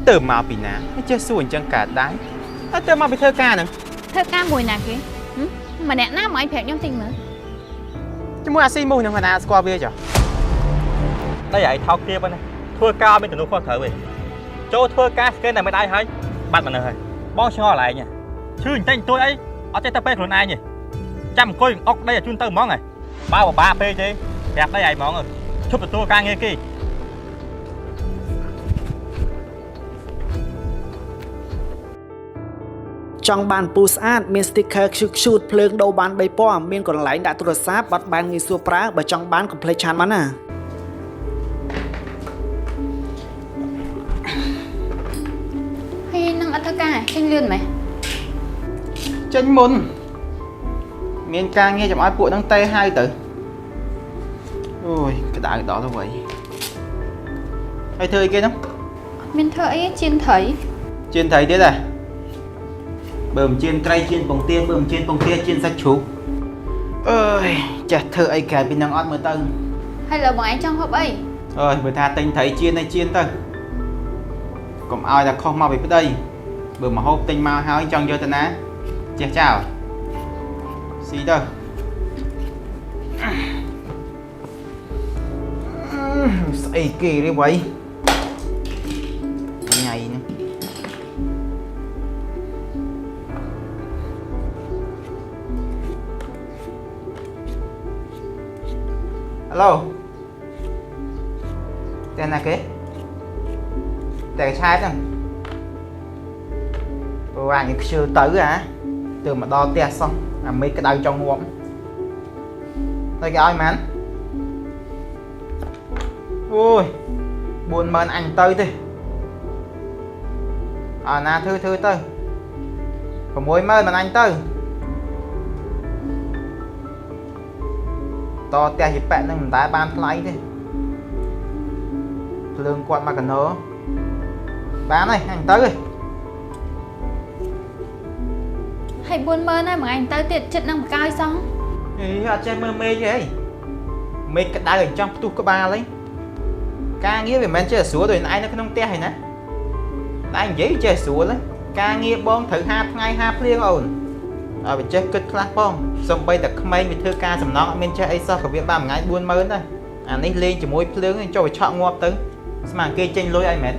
ទៅមកពីណាហើយចេះសួរអញ្ចឹងកើតដែរហើយទៅមកពីធ្វើការហ្នឹង ធ្វើការមួយណាគេហឹមម្នាក់ណាមកឲ្យប្រាប់ខ្ញុំតិចមើល ជាមួយអាស៊ីមូសហ្នឹងណាស្គាល់វាចុះ ដីឯងថោកទាបណាធ្វើការមានទំនួលខុសត្រូវឯងចូលធ្វើការស្កេនតែមិនដៃហើយបាត់មកនៅហើយបងឆ្ងល់ឯងឈឺអន្តែងទួយអីអត់ចេះតែពេលខ្លួនឯងទេចាំអង្គុយអុកដីឲ្យជូនទៅហ្មងហ៎បើបបាពេកទេប្រាប់ដីឯងហ្មងឈប់ទទួលការងារគេ ចង់បានពូស្អាតមាន sticker ខ្ជូតខ្ជូតភ្លើងដូរបាន3ពណ៌មានកន្លែងដាក់ទូរស័ព្ទបត់បែនងាយស្រួលប្រើបើចង់បានកុំភ្លេចឆានមកណា ហើយនឹងអត់ធ្វើការចេញលឿនម៉េច ចេញមុនមានការងារចាំឲ្យពួកហ្នឹងតេហៅទៅអូយក្តៅដល់ទៅវិញហើយធ្វើអីគេហ្នឹង អត់មានធ្វើអីជៀនត្រី ជៀនត្រីទៀតហ៎បើមិនជៀនត្រីជៀនពងទាបើមិនជៀនពងទាជៀនសាច់ជ្រូកអើយចេះធ្វើអីក្រៅពីហ្នឹងអត់មើលទៅ ហើយលើបងឯងចង់ហូបអី អើយបើថាទិញត្រីជៀនឲ្យជៀនទៅកុំឲ្យតែខុសមកពីប្តីបើមកហូបទិញមកហើយចង់យកទៅណាចេះចោលស៊ីទៅស្អីគេទេវ៉ៃថ្ងៃហ្នឹងអាឡូ ផ្ទះណាគេតែកឆែបហ្នឹងព្រោះអញខ្ជិលទៅហ่าទៅមកដល់ផ្ទះសោះអាមេឃក្តៅចង់ងាប់តែគេឲ្យម៉ានអូយ40000អញទៅទេអើណាធ្វើធ្វើទៅ60000មិនអញទៅតផ្ទះយិប៉ែហ្នឹងមិនដែលបានថ្លៃទេ ភ្លើងគាត់មកកណោបានហើយអញទៅហើយ ហើយ40000ហើយបងឯងទៅទៀតចិត្តនឹងបកាយសោះ អីអត់ចេះមើលមេឃទេអីមេឃក្តៅអញ្ចឹងផ្ទុះក្បាលអីការងារវាមិនមែនចេះស្រួលដូចឯងនៅក្នុងផ្ទះឯណាតែនិយាយចេះស្រួលហ៎ការងារបងត្រូវ5ថ្ងៃ5ភ្លៀងអូនឲ្យវាចេះគិតខ្លះផងសំបីតែក្មេងវាធ្វើការសំណងអត់មានចេះអីសោះក៏វាបានមួយថ្ងៃ40000ដែរអានេះលេងជាមួយភ្លើងចុះវាឆក់ងាប់ទៅស្មានគេចេញលុយអីមែន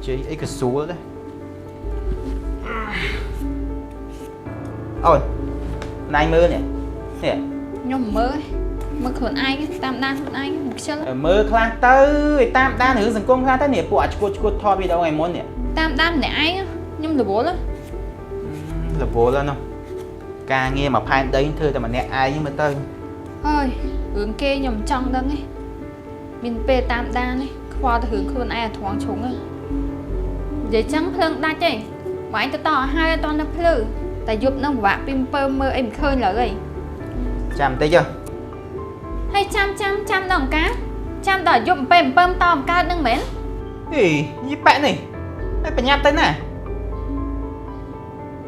ជ័យអីក៏ស្រួលដែរ អូនណៃមើលនេះនេះ ខ្ញុំមិនមើលទេមើលខ្លួនឯងតាមដានខ្លួនឯងមិនខ្ជិល មើលខ្លះទៅឲ្យតាមដានរឿងសង្គមខ្លះទៅនេះពួកអាឈួតឈួតថតវីដេអូថ្ងៃមុននេះ តាមដានម្នាក់ឯងខ្ញុំរវល់ រវល់ហ្នឹងការងារមួយផែនដីធ្វើតែម្នាក់ឯងមើលទៅ ហើយរឿងគេខ្ញុំមិនចង់ដឹងទេមានពេលតាមដានទេខ្វល់តែរឿងខ្លួនឯងអាត្រង់ជ្រុងនិយាយចឹងភ្លើងដាច់ទេបងឯងទៅតឲ្យហើយអត់តនៅភ្លឺតែយប់នឹងពិបាកពីអំពើមើលអីមិនឃើញឡើយអី ចាំបន្តិចចុះ ហើយចាំចាំចាំដល់អង្ការចាំដល់យប់អំពើអំពើតអង្កើតនឹងមែន អីយីប៉ែនេះហើយបញ្ញាប់ទៅណា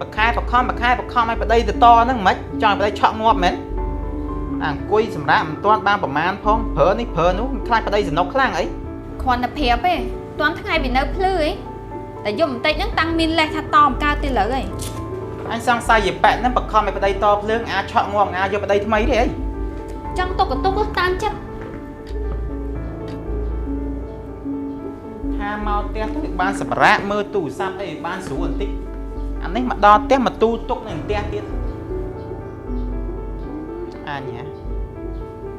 បខែបខំបខែបខំឲ្យប្តីទៅតហ្នឹងមិនចង់ឲ្យប្តីឆក់ងាប់មែនអាអង្គុយសម្រាប់មិនទាន់បានប្រមាណផងប្រើនេះប្រើនោះខ្លាចប្តីសំណុកខ្លាំងអី គ្រាន់តែប្រាប់ទេតាន់ថ្ងៃវានៅភ្លឺអីតែយប់បន្តិចហ្នឹងតាំងមានលេសថាតអង្កើតទៀតលើអី អញសង្ស័យយីប៉ែហ្នឹងបខំឲ្យប្តីតភ្លើងអាចឆក់ងាប់អាចយកប្តីថ្មីទេអី ចង់ទុកកទុកតាមចិត្ត ថាមកផ្ទះទៅបានសម្រាកមើលទូរស័ព្ទអីបានស្រួលបន្តិចអានេះមកដល់ផ្ទះមកទូទុកនៅផ្ទះទៀតអញហ៎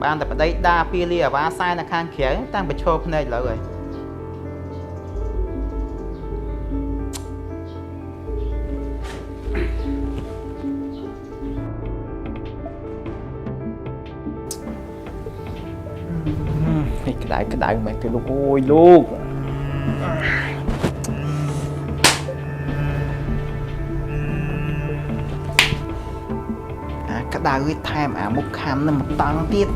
បានតែប្តីដាពីលាអាវ៉ាសែនៅខាងក្រៅតាំងប្រឈរភ្នែកលើហើយនេះក្តៅក្តៅមែនទេលោកអូយលោកអាក្តៅឯថែមអាមុខខាំនឹងមកតង់ទៀត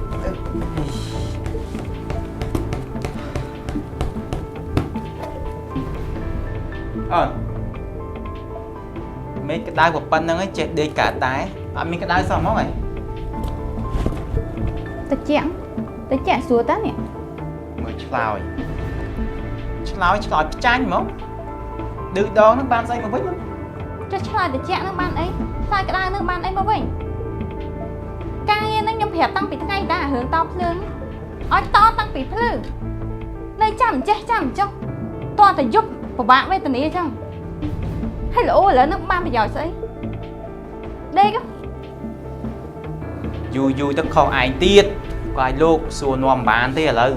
អើមេឃក្តៅប៉ុណ្្នឹងឯងចេះដេកកើតដែរអត់មានក្តៅសោះហ្មងឯង តិចតិចស្រួលតានេះ មើលឆ្លោយ ឆ្លើយឆ្លើយផ្ចាញ់ហ្មងឌឺដងហ្នឹងបានស្អីមកវិញបង ចុះឆ្លើយតិចហ្នឹងបានអីឆ្លើយក្តៅហ្នឹងបានអីមកវិញការងារហ្នឹងខ្ញុំប្រាប់តាំងពីថ្ងៃដែររឿងតភ្លើងឲ្យតតាំងពីភ្លឺនៅចាំចេះចាំចុះតតែយប់ពិបាកវេទនាអញ្ចឹងហើយល្អឥឡូវហ្នឹងបានប្រយោជន៍ស្អីដេក យូរយូរទៅខុសឯងទៀតគាត់ឲ្យលោកសួរនាំបានទេឥឡូវ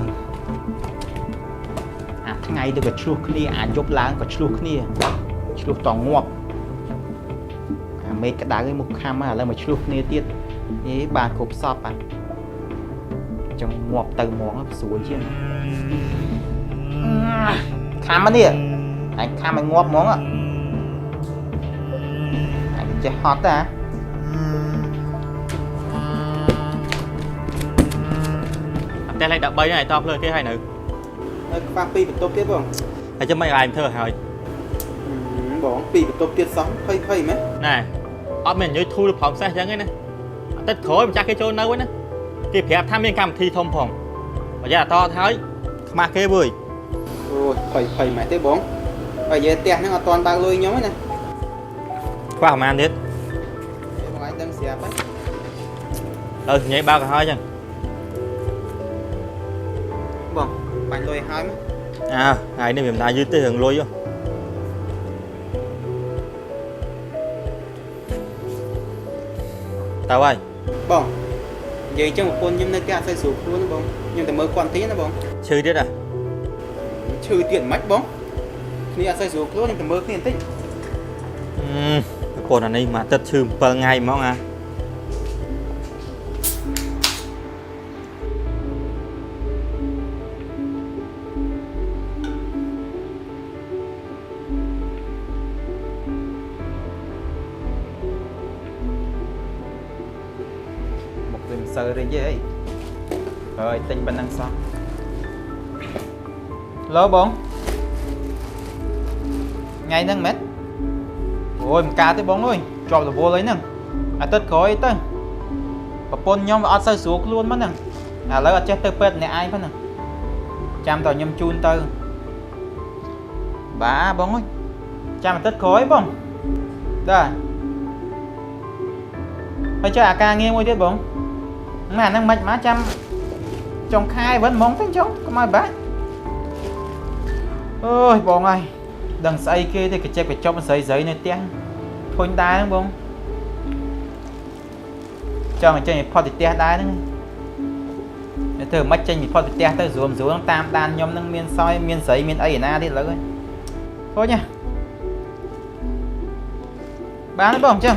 អាថ្ងៃទៅក៏ឆ្លោះគ្នាអាចយប់ឡើងក៏ឆ្លោះគ្នាឆ្លោះតងាប់អាមេឃក្តៅឯមុខខំឥឡូវមកឆ្លោះគ្នាទៀតអេបានគ្រប់សពអាចឹងងាប់ទៅហ្មងស្រួលជាងខំនេះឯងខំឲ្យងាប់ហ្មងឯងចេះហត់ទេអា ផ្ទះលេខ13ហ្នឹងឯងតភ្លើងគេហើយនៅ នៅខ្វះពីរបន្ទប់ទៀតបង ហើយចាំមិនឯងធ្វើហើយ បងពីរបន្ទប់ទៀតសោះភ័យភ័យមែន ណែអត់មាននិយាយធូរឬព្រមសេះអញ្ចឹងឯណាអត់ទឹកក្រោយម្ចាស់គេចូលនៅឯណាគេប្រាប់ថាមានកម្មវិធីធំផងបើយ៉ាអត់តហើយខ្មាស់គេវើយ អូយភ័យភ័យមែនទេបងបើនិយាយផ្ទះហ្នឹងអត់ទាន់បើកលុយខ្ញុំទេណា ខ្វះប្រហែលទៀត បងឯងដឹងស្រាប់ហើយ ដល់សញ្ញាបើកឲ្យហើយអញ្ចឹង បងបាញ់លុយហើយមក អើថ្ងៃនេះវាមិនដែរយឺតទេរឿងលុយហ៎តើហើយ បងនិយាយចឹងប្រពន្ធខ្ញុំនៅផ្ទះអត់សូវស្រួលខ្លួនទេបងខ្ញុំតែមើលគាត់បន្តិចណាបង ឈឺទៀតអា ឈឺទៀតមិនបងគ្នាអត់សូវស្រួលខ្លួនខ្ញុំតែមើលគ្នាបន្តិច ប្រពន្ធអានេះមួយអាទិត្យឈឺ7ថ្ងៃហ្មងអា មកវាមិនសូវរីកទេអីហើយទិញប៉ុណ្ណឹងសោះឡូបងថ្ងៃហ្នឹងមែនអូយមិនកើតទេបងអើយជាប់រវល់អីហ្នឹងអាទិត្យក្រោយទៅប្រពន្ធខ្ញុំវាអត់សូវស្រួលខ្លួនមកហ្នឹងឥឡូវអត់ចេះទៅពេទ្យអ្នកឯងផងហ្នឹងចាំតើខ្ញុំជូនទៅបាទបងអើយចាំអាទិត្យក្រោយបងបាទហើយចុះអាការងារមួយទៀតបងម៉ែអាហ្នឹងមិនមកចាំចុងខែវិញហ្មងទៅចុងកុំឲ្យបាក់អើយបងអើយដឹងស្អីគេទេកញ្ចែកកញ្ចប់ស្រីស្រីនៅផ្ទះធុញដែរហ្នឹងបងចង់ឲ្យចេញឲ្យផុតពីផ្ទះដែរហ្នឹងតែធ្វើមិនចេញពីផុតពីផ្ទះទៅស្រួលស្រួលតាមដានខ្ញុំហ្នឹងមានសោយមានស្រីមានអីឯណាទៀតឥឡូវហ្នឹងធុញណាបានទេបងអញ្ចឹង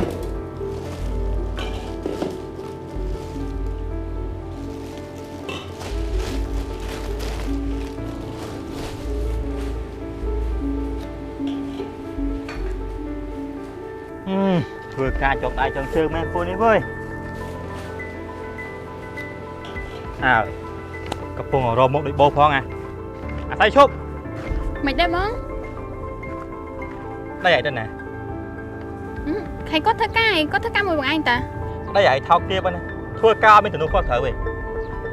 ធ្វើការចុកដៃចុងជើងមែនពួកនេះវើយអើកំពុងរកមុខដូចបោផងអាអាស័យឈប់ មិនដែរបង ដីឯងទៅណា ខៃគាត់ធ្វើការឯងគាត់ធ្វើការមួយបងឯងតា ដីឯងថោកទាបណាធ្វើការអត់មានទំនួលខុសត្រូវទេ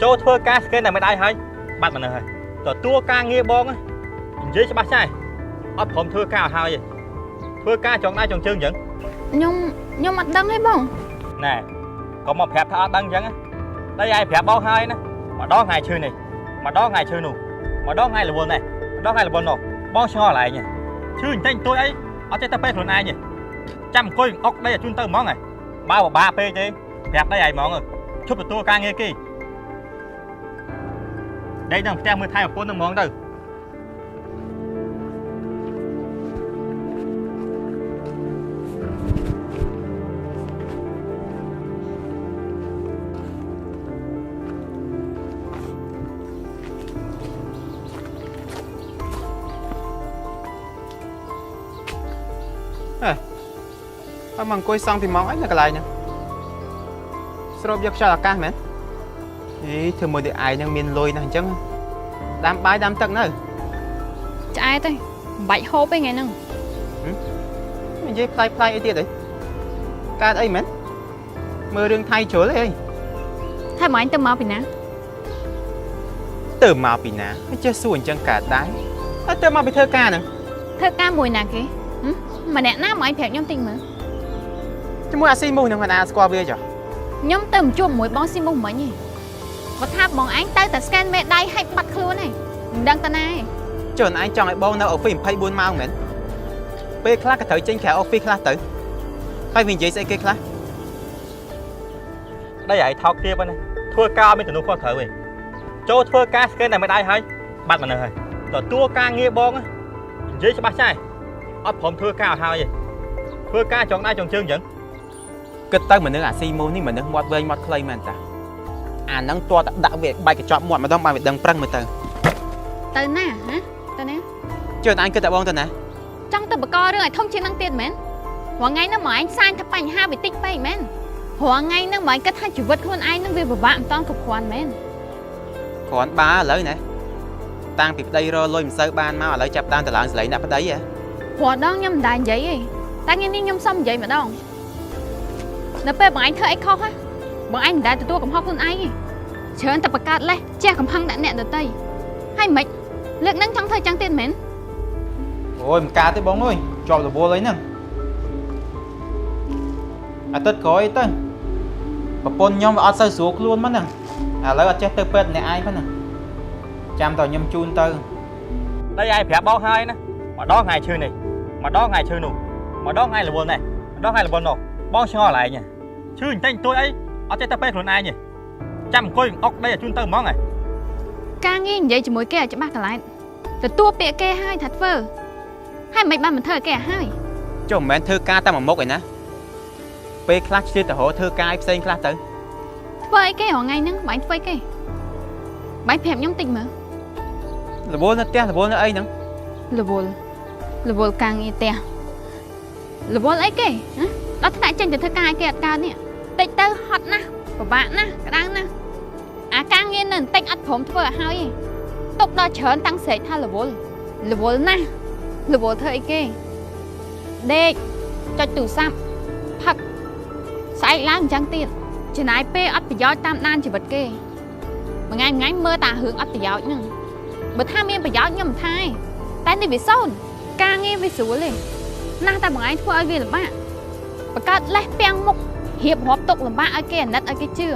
ចូលធ្វើការស្កេនតែមិនដៃហើយបាត់មកនៅហើយទទួលការងារបងនិយាយច្បាស់ចាយអត់ព្រមធ្វើការឲ្យហើយទេធ្វើការចុងដៃចុងជើងអញ្ចឹង ខ្ញុំខ្ញុំអត់ដឹងទេបង ណែកុំមកប្រាប់ថាអត់ដឹងអញ្ចឹងដីឯងប្រាប់បងហើយណាម្ដងថ្ងៃឈឺនេះម្ដងថ្ងៃឈឺនោះម្ដងថ្ងៃរវល់នេះម្ដងថ្ងៃរវល់នោះបងឆ្ងល់ឯងឈឺបន្តិចបន្តួចអីអត់ចេះតែពេលខ្លួនឯងទេចាំអង្គុយអុកដីឲ្យជូនទៅហ្មងហ៎បើបបាពេកទេប្រាប់ដីឯងហ្មងឈប់ទទួលការងារគេដីនឹងផ្ទះមើលថែប្រពន្ធនឹងហ្មងទៅ អើមកអង្គុយសង់ពីម៉ោងអីនៅកន្លែងហ្នឹងស្រូបយកខ្យល់អាកាសមែនអីធ្វើមួយដូចឯងហ្នឹងមានលុយណាស់អញ្ចឹងដាំបាយដាំទឹកនៅ ឆ្អែតទេមិនបាច់ហូបទេថ្ងៃហ្នឹង និយាយប្លែកប្លែកអីទៀតអីកើតអីមែនមើលរឿងថៃជ្រុលអី ហើយបងឯងទៅមកពីណា ទៅមកពីណាហើយចេះសួរអញ្ចឹងកើតដែរ ហើយទៅមកពីធ្វើការហ្នឹង ធ្វើការមួយណាគេហឹមម្នាក់ណាមកឯងប្រាប់ខ្ញុំតិចមើល ជាមួយអាស៊ីមូសហ្នឹងមិនអាស្គាល់វាចុះ ខ្ញុំទៅមិនជួបមួយបងស៊ីមុខមិញទេគាត់ថាបងឯងទៅតែ scan មេដៃឲ្យបាត់ខ្លួនឯងមិនដឹងតាណាឯង ចុះឯងចង់ឲ្យបងនៅ office 24ម៉ោងមែនពេលខ្លះក៏ត្រូវចេញក្រៅ office ខ្លះទៅហើយវានិយាយស្អីគេខ្លះ ដីឯងថោកទាបណាធ្វើការអត់មានទំនួលខុសត្រូវទេចូលធ្វើការស្កេនតែមិនដៃហើយបាត់មកនៅហើយទទួលការងារបងណានិយាយច្បាស់ចាយអត់ព្រមធ្វើការឲ្យហើយទេធ្វើការចង់ដៃចង់ជើងអញ្ចឹង គិតទៅមនុស្សអាស៊ីមូសនេះមនុស្សមាត់វែងមាត់ខ្លីមែនតាអាហ្នឹងទាល់តែដាក់វាឲ្យបែកកញ្ចប់មាត់ម្ដងបានវាដឹងប្រឹងមើលទៅ ទៅណាហ៎ទៅណា ចុះឯងគិតតែបងទៅណា ចង់ទៅបកករឿងឲ្យធំជាងនឹងទៀតមែនរាល់ថ្ងៃហ្នឹងមកឯងសាញថាបញ្ហាវាតិចពេកមែនរាល់ថ្ងៃហ្នឹងមកឯងគិតថាជីវិតខ្លួនឯងហ្នឹងវាពិបាកមិនតាន់គ្រប់គ្រាន់មែន គ្រាន់បើឥឡូវណាតាំងពីប្តីរលុយមិនសូវបានមកឥឡូវចាប់តាមតឡើងសលេងដាក់ប្តីហ៎ រាល់ដងខ្ញុំមិនដែលនិយាយទេតែថ្ងៃនេះខ្ញុំសុំនិយាយម្ដងនៅពេលបងឯងធ្វើអីខុសហ៎បងឯងមិនដែលទទួលកំហុសខ្លួនឯងទេច្រើនតែបង្កើតលេសជះកំហឹងដាក់អ្នកដទៃហើយមិនលើកហ្នឹងចង់ធ្វើចឹងទៀតមែន អូយមិនកើតទេបងអើយជាប់រវល់អីហ្នឹងអាទិត្យក្រោយទៅប្រពន្ធខ្ញុំវាអត់សូវស្រួលខ្លួនមកហ្នឹងឥឡូវអត់ចេះទៅពេទ្យអ្នកឯងផងហ្នឹងចាំតខ្ញុំជូនទៅ ដីឯងប្រាប់បងហើយណាម្ដងថ្ងៃឈឺនេះម្ដងថ្ងៃឈឺនោះម្ដងថ្ងៃរវល់នេះម្ដងថ្ងៃរវល់នោះបងឆ្ងល់ឯងហ៎ឈឺបន្តិចបន្តួចអីអត់ចេះទៅពេលខ្លួនឯងទេចាំអង្គុយអុកដីឲ្យជូនទៅហ្មងហ៎ ការងារនិយាយជាមួយគេឲ្យច្បាស់កន្លែងទទួលពាក្យគេឲ្យថាធ្វើហើយមិនបានមិនធ្វើឲ្យគេឲ្យហើយ ចុះមិនមែនធ្វើការតែមួយមុខឯណាពេលខ្លះឆ្លៀតទៅរកធ្វើការឯផ្សេងខ្លះទៅ ធ្វើអីគេរាល់ថ្ងៃហ្នឹងបងឯងធ្វើអីគេបងឯងប្រាប់ខ្ញុំតិចមើល រវល់នៅផ្ទះរវល់នៅអីហ្នឹង រវល់រវល់ការងារផ្ទះរវល់អីគេហ៎ដល់ថ្នាក់ចេញទៅធ្វើការឲ្យគេអត់កើតនេះតិចទៅហត់ណាស់ពិបាកណាស់ក្តៅណាស់អាការងារនៅបន្តិចអត់ព្រមធ្វើឲ្យហើយទេទុកដល់ច្រើនតាំងស្រែកថារវល់រវល់ណាស់រវល់ធ្វើអីគេដេកចុចទូរស័ព្ទផឹកស្អែកឡើងអញ្ចឹងទៀតចំណាយពេលអត់ប្រយោជន៍តាមដានជីវិតគេមួយថ្ងៃមួយថ្ងៃមើលតារឿងអត់ប្រយោជន៍ហ្នឹងបើថាមានប្រយោជន៍ខ្ញុំមិនថាទេតែនេះវាសូន្យការងារវាស្រួលទេណាស់តែមួយថ្ងៃធ្វើឲ្យវាលំបាកបង្កើតលេសពាំងមុខរៀបរាប់ទុកលំបាកឲ្យគេអាណិតឲ្យគេជឿ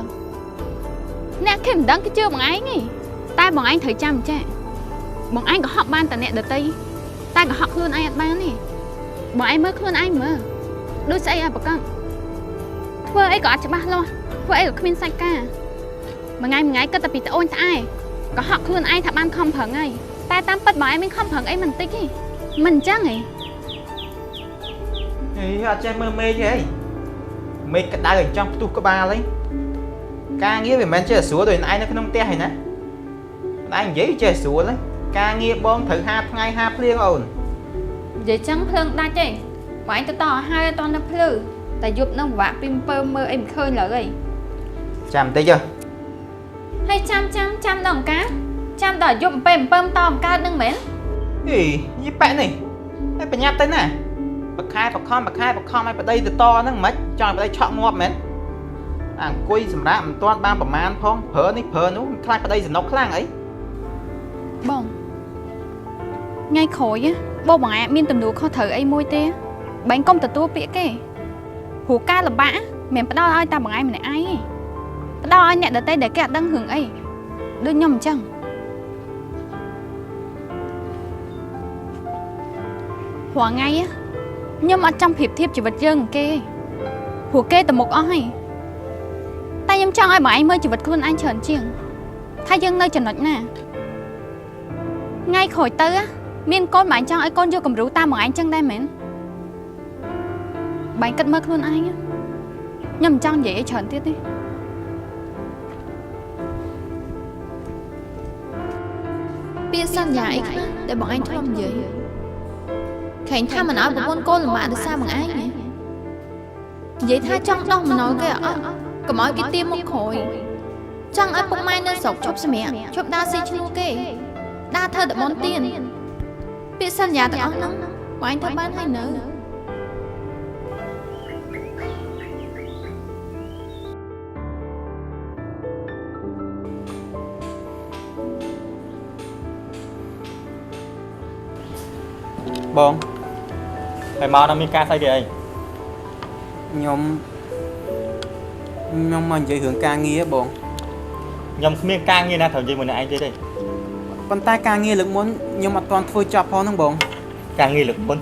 អ្នកគេមិនដឹងគេជឿបងឯងទេតែបងឯងត្រូវចាំចេះបងឯងក៏ហក់បានតែអ្នកដទៃតែក៏ហក់ខ្លួនឯងអត់បានទេបងឯងមើលខ្លួនឯងមើលដូចស្អីឲ្យប្រកបធ្វើអីក៏អត់ច្បាស់លាស់ធ្វើអីក៏គ្មានសាច់ការមួយថ្ងៃមួយថ្ងៃគិតតែពីត្អូញត្អែក៏ហក់ខ្លួនឯងថាបានខំប្រឹងហើយតែតាមពិតបងឯងមានខំប្រឹងអីមិនតិចទេមិនអញ្ចឹងទេ អីអត់ចេះមើលមេឃទេអីមេឃក្តៅឲ្យចង់ផ្ទុះក្បាលអីការងារវាមិនមែនចេះស្រួលដូចឯងនៅក្នុងផ្ទះឯណាឯងនិយាយចេះស្រួលហ៎ការងារបងត្រូវ5ថ្ងៃ5ភ្លៀងអូន និយាយចឹងភ្លើងដាច់ទេបងឯងទៅតឲ្យហើយអត់នៅភ្លឺតែយប់នឹងពិបាកពីអំពើមើលអីមិនឃើញឡើយអី ចាំបន្តិចចុះ ហើយចាំចាំចាំដល់អង្ការចាំដល់យប់អំពើអំពើតអង្កើតនឹងមែន អីយីប៉ែនេះហើយបញ្ញាប់ទៅណាបខែបខំបខែបខំឲ្យប្តីទៅតហ្នឹងមិនចង់ឲ្យប្តីឆក់ងាប់មែនអាអង្គុយសម្រាប់មិនទាន់បានប្រមាណផងប្រើនេះប្រើនោះខ្លាចប្តីសំណុកខ្លាំងអី បងថ្ងៃក្រោយណាបងបងឯងមានទំនួលខុសត្រូវអីមួយទេបែងកុំទទួលពាក្យគេព្រោះការលំបាកមិនផ្ដល់ឲ្យតែបងឯងម្នាក់ឯងទេផ្ដល់ឲ្យអ្នកដទៃដែលគេអត់ដឹងរឿងអីដូចខ្ញុំអញ្ចឹងរាល់ថ្ងៃខ្ញុំអត់ចង់ប្រៀបធៀបជីវិតយើងនឹងគេទេព្រោះគេទៅមុខអស់ហើយតែខ្ញុំចង់ឲ្យបងឯងមើលជីវិតខ្លួនឯងច្រើនជាងថាយើងនៅចំណុចណាថ្ងៃក្រោយទៅមានកូនបងឯងចង់ឲ្យកូនយកគំរូតាមបងឯងចឹងដែរមែនបងឯងគិតមើលខ្លួនឯងខ្ញុំមិនចង់និយាយអីច្រើនទៀតទេពាក្យសន្យាអីខ្លះដែលបងឯងធ្លាប់និយាយខែងថាមិនឲ្យប្រពន្ធកូនលំបាកដោយសារបងឯងនិយាយថាចង់ដោះមណោគេអត់កុំឲ្យគេទាមុខក្រោយចង់ឲ្យពុកម៉ែនៅស្រុកឈប់សម្រាកឈប់ដើរស៊ីឈ្នួលគេដើរធ្វើតែបនទៀនពាក្យសន្យាទាំងអស់ហ្នឹងបងឯងធ្វើបានហើយនៅ បង ហើយមកដល់មានការស្អីទៀតអី ខ្ញុំខ្ញុំមកនិយាយរឿងការងារបង ខ្ញុំគ្មានការងារណាត្រូវនិយាយមួយអ្នកឯងទៀតទេ ប៉ុន្តែការងារលើកមុនខ្ញុំអត់ទាន់ធ្វើចប់ផងហ្នឹងបង ការងារលើកមុន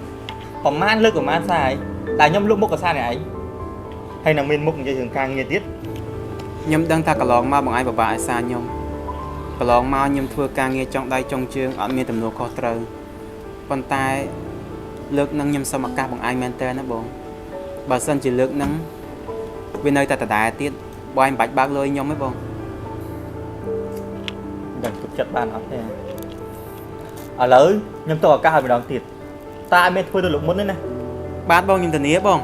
ប្រហែលលើកប្រហែលសារហើយតែខ្ញុំលុបមុខកសារអ្នកឯងហើយនឹងមានមុខនិយាយរឿងការងារទៀត ខ្ញុំដឹងថាកន្លងមកបងឯងពិបាកឲ្យសារខ្ញុំកន្លងមកខ្ញុំធ្វើការងារចង់ដៃចង់ជើងអត់មានទំនួលខុសត្រូវប៉ុន្តែលើកហ្នឹងខ្ញុំសុំឱកាសបងឯងមែនតើណាបងបើសិនជាលើកហ្នឹងវានៅតែដដែលទៀតបងឯងមិនបាច់បើកលុយខ្ញុំទេបង មិនដឹងទុកចិត្តបានអត់ទេឥឡូវខ្ញុំទុកឱកាសឲ្យម្ដងទៀតតែអត់មានធ្វើដូចលើកមុនទេណា បាទបងខ្ញុំធានាបង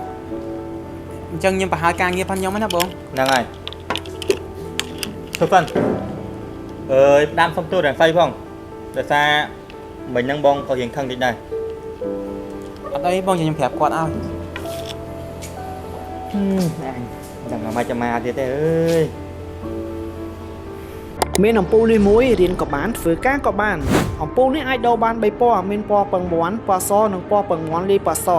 អញ្ចឹងខ្ញុំប្រហែលការងារផងខ្ញុំហ្នឹងណាបង ហ្នឹងហើយធ្វើសិនអើយផ្ដាំសុំទោសដល់ស្អីផងដោយសារមិញហ្នឹងបងក៏រៀងខឹងតិចដែរ អត់អីបងខ្ញុំប្រាប់គាត់ឲ្យ ហឹមអញមិនដឹងថាមកចាំមកទៀតទេអើយ មានអំពូលនេះមួយរៀនក៏បានធ្វើការក៏បានអំពូលនេះអាចដូរបាន3ពណ៌មានពណ៌ពឹងមាន់ពណ៌សនិងពណ៌ពឹងមាន់លាយពណ៌ស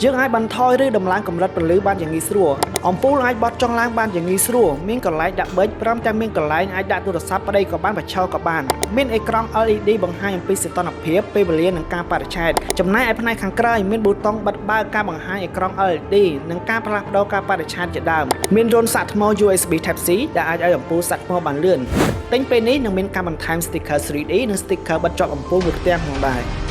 យើងអាចបន្ថយឬដំឡើងកម្រិតពន្លឺបានយ៉ាងងាយស្រួលអំពូលអាចបត់ចុងឡើងបានយ៉ាងងាយស្រួលមានកន្លែងដាក់ប៊ិចព្រមទាំងមានកន្លែងអាចដាក់ទូរស័ព្ទប្តីក៏បានបញ្ឈរក៏បានមានអេក្រង់ LED បង្ហាញអំពីសីតុណ្ហភាពពេលវេលានិងការបរិច្ឆេទចំណែកឯផ្នែកខាងក្រោយមានប៊ូតុងបិទបើកការបង្ហាញអេក្រង់ LED និងការផ្លាស់ប្ដូរការបរិច្ឆេទជាដើមមានរន្ធសាកថ្ម USB Type C ដែលអាចឲ្យអំពូលសាកថ្មបានលឿនទិញពេលនេះនឹងមានការបន្ថែម sticker 3D និង sticker បិទជាប់អំពូលមួយផ្ទាំងផងដែរ។